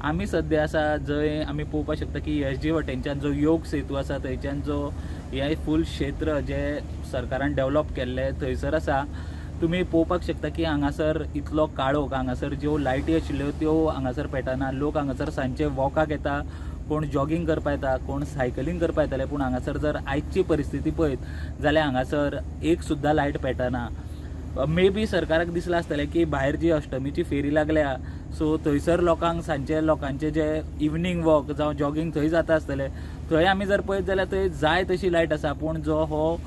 आमी सद्या आसा जंय आमी पळोवपाक शकता की एस जी वटेनच्यान जो योग सेतू आसा थंयच्यान जो हे फूल क्षेत्र जे सरकारान डेवलप केल्लें थंयसर आसा. तुमी पळोवपाक शकता की हांगासर इतलो काळोख, हांगासर ज्यो लायटी आशिल्ल्यो त्यो हांगासर पेटना. लोक हांगासर सांजचे वॉकाक येता, कोण जॉगींग करपा येता, कोण सायकलींग करपा येताले, पूण हांगासर जर आयची परिस्थिती पळयत जाल्यार हांगासर एक सुद्दां लायट पेटना. मे बी सरकाराक दिसलां आसतलें की भायर जी अष्टमीची फेरी लागल्या सो थंयसर लोकांक सांजचे लोकांचे जे इवनींग वॉक जावं जॉगींग थंय जाता आसतलें. थंय आमी जर पळयत जाल्यार थंय जाय तशी लायट आसा, पूण जो हो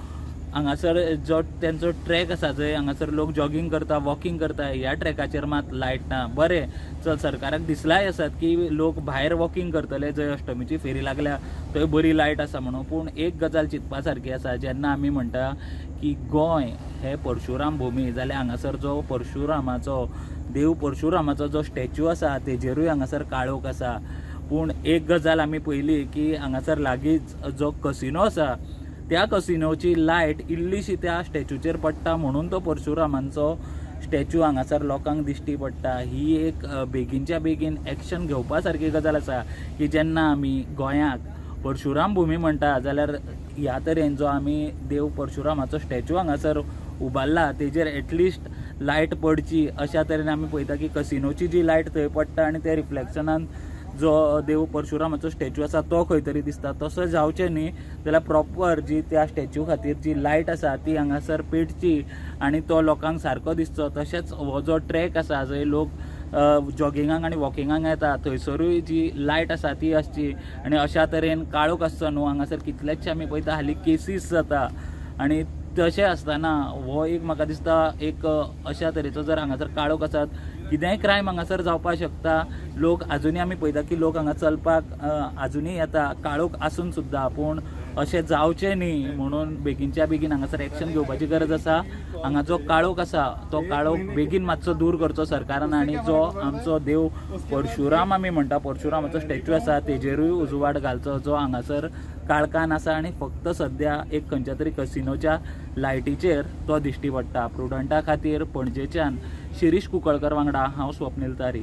हांगासर जो तेंचो ट्रॅक आसा जंय हांगासर लोक जॉगींग करता, वॉकिंग करता, ह्या ट्रॅकाचेर मात लायट ना. बरें, चल सरकाराक दिसलाय आसत की लोक भायर वॉकिंग करतले जंय अष्टमीची फेरी लागल्या थंय बरी लायट आसा म्हणून, पूण एक गजाल चिंतपा सारकी आसा, जेन्ना आमी म्हणटा की गोंय हे परशुराम भूमी, जाल्यार हांगासर जो परशुरामाचो देव परशुरामाचो जो स्टॅच्यू आसा तेजेरूय हांगासर काळोख आसा. पूण एक गजाल आमी पळयली की हांगासर लागींच जो कसिनो आसा त्या कसिनोची लायट इल्लीशी त्या स्टॅच्यूचेर पडटा म्हणून तो परशुरामांचो स्टॅच्यू हांगासर लोकांक दिश्टी पडटा. ही एक बेगीनच्या बेगीन एक्शन घेवपा सारकी गजाल आसा की जेन्ना आमी गोंयाक परशुराम भूमी म्हणटा जाल्यार ह्या तरेन जो आमी देव परशुरामाचो स्टॅच्यू हांगासर उबारला तेजेर एटलिस्ट लायट पडची अशा तरेन आमी पळयता की कसिनोची जी लायट थंय पडटा आनी त्या रिफ्लेक्शनान जो देव परशुरामाचो स्टॅच्यू आसा तो खंय तरी दिसता. तसो जावचें न्ही जाल्यार प्रॉपर जी त्या स्टॅच्यू खातीर जी लायट आसा ती हांगासर पेटची आनी तो लोकांक सारको दिसचो. तशेंच हो जो ट्रॅक आसा जंय लोक जॉगिंगाक आनी वॉकिंगाक येता थंयसरूय जी लायट आसा ती आसची आनी अशा तरेन काळोख आसचो न्हू. हांगासर कितलेशे आमी पळयता हालीं केसीस जाता आनी तशें आसतना हो एक म्हाका दिसता एक अशा तरेचो जर हांगासर काळोख आसात कितेंय क्रायम हांगासर जावपाक शकता. लोक आजुनूय आमी पळयता की लोक हांगा चलपाक आजुनूय येता काळोख आसून सुद्दां, पूण अशें जावचें न्ही म्हणून बेगीनच्या बेगीन हांगासर एक्शन घेवपाची गरज आसा. हांगा जो काळोख आसा तो काळोख बेगीन मातसो दूर करचो सरकारान आनी जो आमचो देव परशुराम आमी म्हणटा परशुरामाचो स्टॅच्यू आसा तेजेरूय उजवाड घालचो जो हांगासर काळखान आसा आनी फक्त सद्या एक खंयच्या तरी कसिनोच्या लायटीचेर तो दिश्टी पडटा. प्रुडंटा खातीर पणजेच्यान शिरीष कुंकळकर वांगडा हांव स्वप्नील तारी.